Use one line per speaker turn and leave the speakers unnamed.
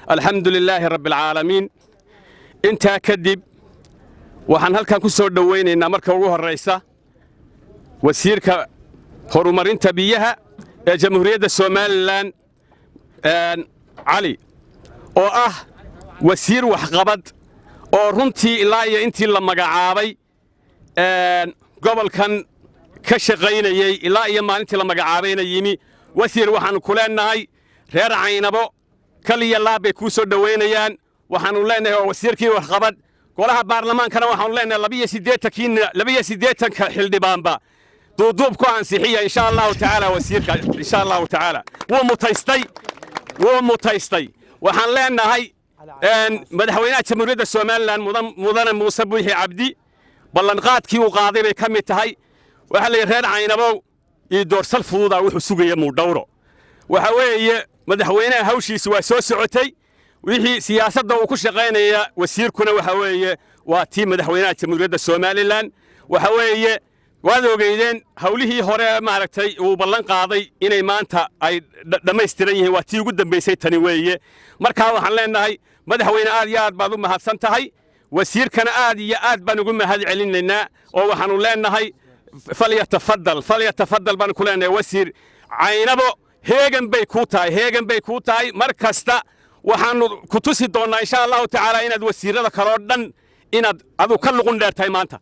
Alxamdu lilaahi rabbi alcaalamiin. Intaa kadib, waxaan halkan ku soo dhowaynaynaa marka ugu horraysa wasiirka horumarinta biyaha ee Jamhuuriyadda Somaliland, Cali, oo ah wasiir waxqabad oo runtii ilaa iyo intii la magacaabay gobolkan ka shaqaynayey, ilaa iyo maalintii la magacaabayna yimi. Wasiir, waxaannu ku leennahay reer Caynabo kaliya laab bay kuu soo dhowaynayaan. Waxaannu leennahay waa wasiirkii waxqabad. Golaha baarlamaankana waxaanu leenahay 82-ka xildhibaanba duuduub ku ansixiya, insha Allahu tacaala, wasiirka. Insha Allahu tacaala, wuu mutaystay, wuu mutaystay. Waxaan leenahay madaxweynaha Jamhuuriyadda Somaliland, Mudane Muuse Biixi Cabdi, ballanqaadkii uu qaaday bay ka mid tahay. Waxaa la yidhi reer Caynabow iyo doorsal fududaa wuxuu sugaya muudhawro. Waxa weeye, madaxweynaha hawshiisi waa soo socotay. Wixii siyaasadda uu ku shaqaynaya wasiirkuna waxa weeye waa tii madaxweynaha Jamhuuriyadda Somaliland. Waxa weeye, waad ogeydeen hawlihii hore, maaragtay, uu ballan qaaday inay maanta ay dhammaystiran yihiin. Waa tii ugu dambaysay tani weeye. Markaa waxaan leenahay, madaxweyne, aad iyo aad baad u mahadsan tahay. Wasiirkana aad iyo aad baan ugu mahad celinaynaa oo waxaanu leenahay falyatafadal, falyatafadal baanu ku leenahay. Wasiir, Caynabo heegan bay kuu tahay, heegan bay kuu tahay. Mar kasta waxaanu ku tusi doonnaa, insha Allahu tacaala, inaad wasiirrada kaloo dhan inaad adigu ka luqun dheer tahay maanta.